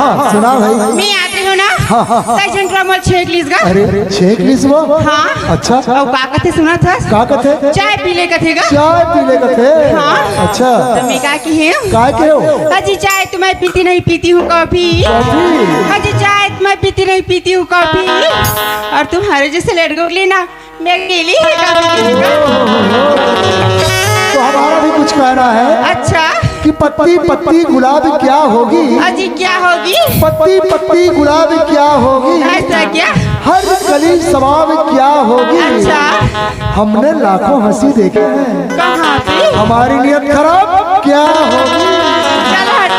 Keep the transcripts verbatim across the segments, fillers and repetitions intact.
हाँ, सुना भाई। मैं आते हो ना? हाँ, हाँ, हाँ। कई झन टूरा मोला छेंक लिस गा। अरे, छेंक लिस वो? हाँ। अच्छा। अउ का कथे सुनत हस? का कथे? चाय पी ले कथे गा। चाय पी ले कथे? हाँ। अच्छा। त मैं का किहेंव? का किहेंव? अजी चाय तो मैं पीती नहीं पीती हूँ कॉफी। कॉफी? अजी चाय तो मैं पीती नहीं पीती हूँ कॉफी। और तुम्हारे जैसे लड़कों के लिए ना मैं अकेली ही काफी हूँ। तो हमारा भी कुछ कहना है। अच्छा। कि पत्ती पत्ती गुलाब क्या होगी? अजी क्या होगी? पत्ती पत्ती गुलाब क्या होगी? ऐसा क्या? हर कली सवाब क्या होगी? अच्छा। हमने लाखों हंसी देखे हैं। कहाँ पे? हमारी नियत खराब क्या होगी? चल हट।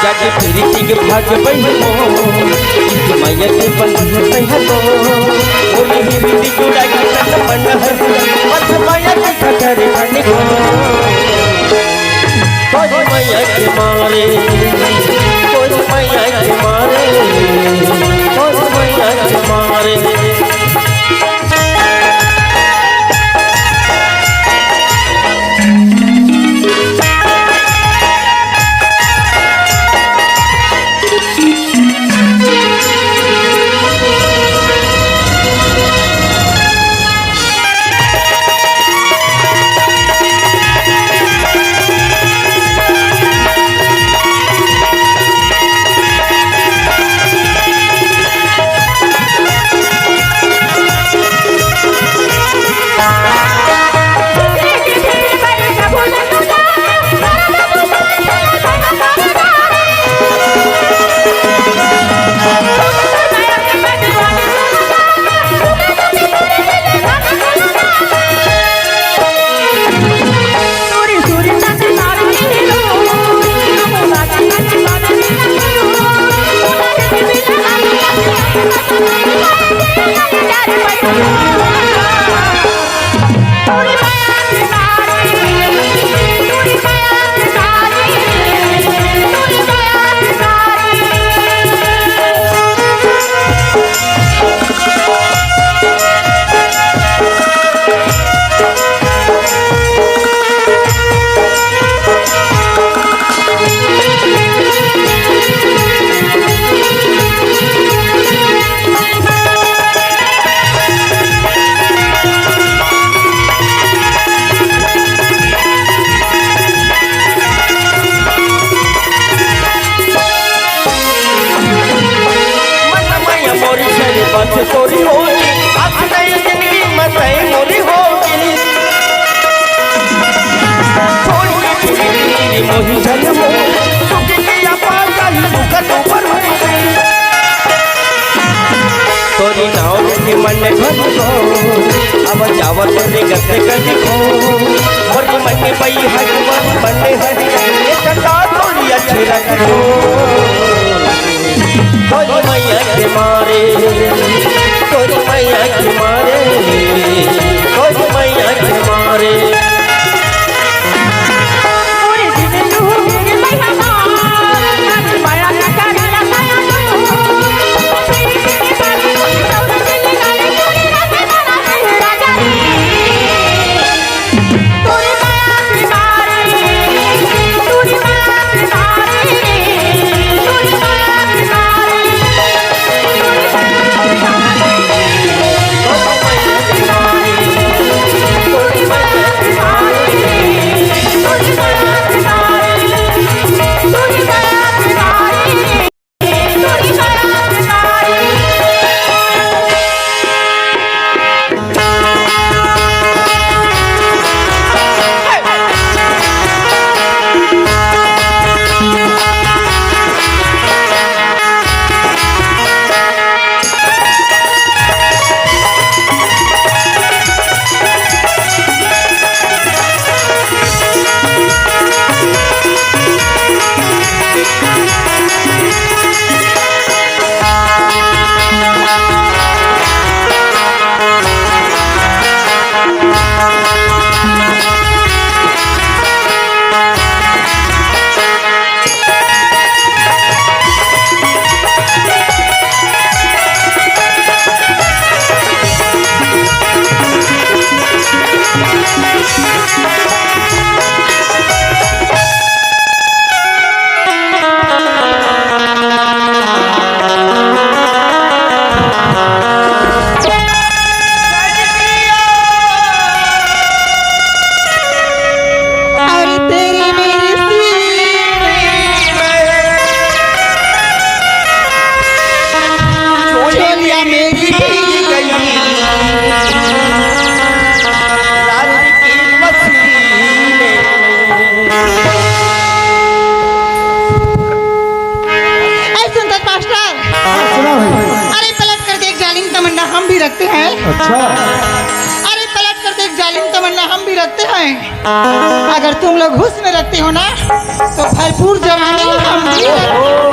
जाके फिर के भाग बहिनो, इस मैया के बंधन तैहा तो। बोली ही बिंदी चूड़ा की तन मन हर, मत मैया की खतर खंड को। तोरी मैया के मारे, तोरी मैया के मारे, तोरी मैया के मारे। मन मैया मोरी शरीफत तोरी होई, आज नई जिंदगी में तय मोरी होई। छोड़ी के जिंदगी मोही जन्म, सुख के अपार जाई, सुख तो पर होई। तोरी नाव के मन धन को, अब जावत रे गत गत को। मोर मन में पई है, मन मन है, ये सदा तोरी अच्छी रखो। तोरी मैया के मारे, तोरी मैया के मारे। अच्छा। अरे पलट कर देख जालिम, तमन्ना हम भी रखते हैं। अगर तुम लोग हुस्न रखते हो ना, तो भरपूर जवानी हम भी रखते हैं।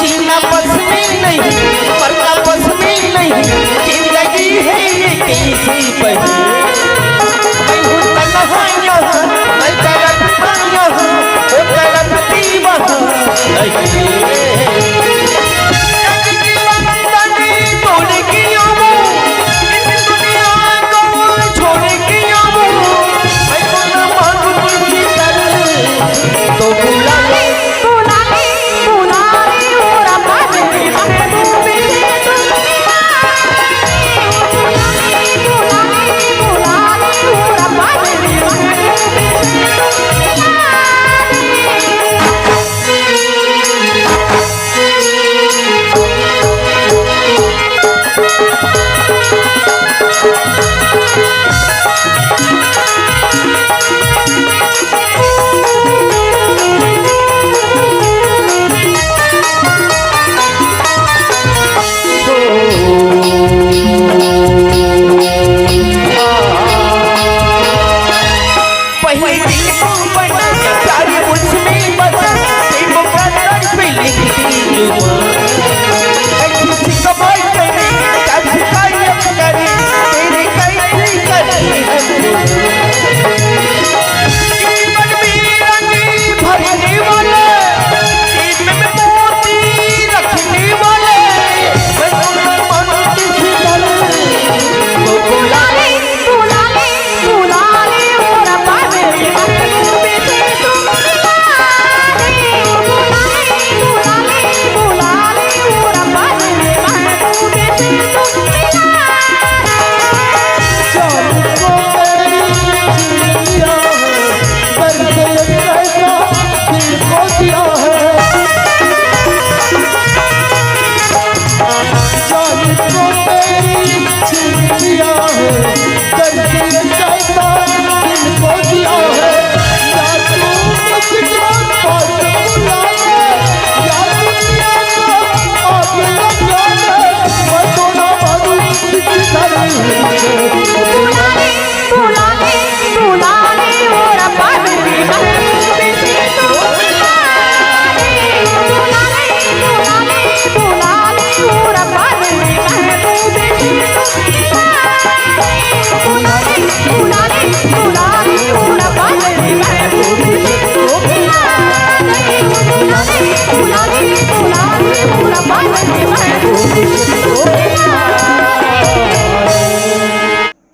जीना बस में नहीं, मरना बस में नहीं, जिंदगी है ये कैसी पहेली। मैं हूँ तन्हा यहाँ, मैं तड़पता यहाँ, वो तड़पती वहाँ।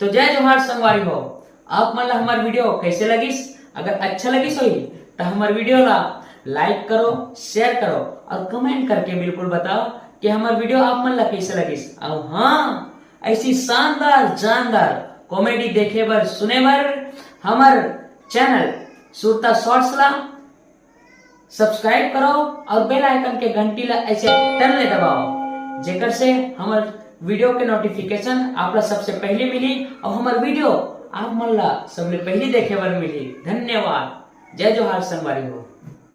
तो जय जोहार संगवारी हो, आप मन ला हमर वीडियो कैसे लगिस? अगर अच्छा लगिस होही त हमर वीडियो ला लाइक करो, शेयर करो और कमेंट करके बिल्कुल बताओ कि हमर वीडियो आप मन ला कैसे लगिस। और हाँ, ऐसी शानदार जानदार कॉमेडी देखे बर सुने बर हमर चैनल सुरता शॉर्ट्स ला सब्सक्राइब करो और बेल आइकन के घंटी ला ऐसे टन ले दबाओ, जेकर से हमर वीडियो के नोटिफिकेशन आप ला सबसे पहले मिली और हमर वीडियो आप मन ला सबले पहले देखे बर मिली। धन्यवाद। जय जोहार संगवारी हो।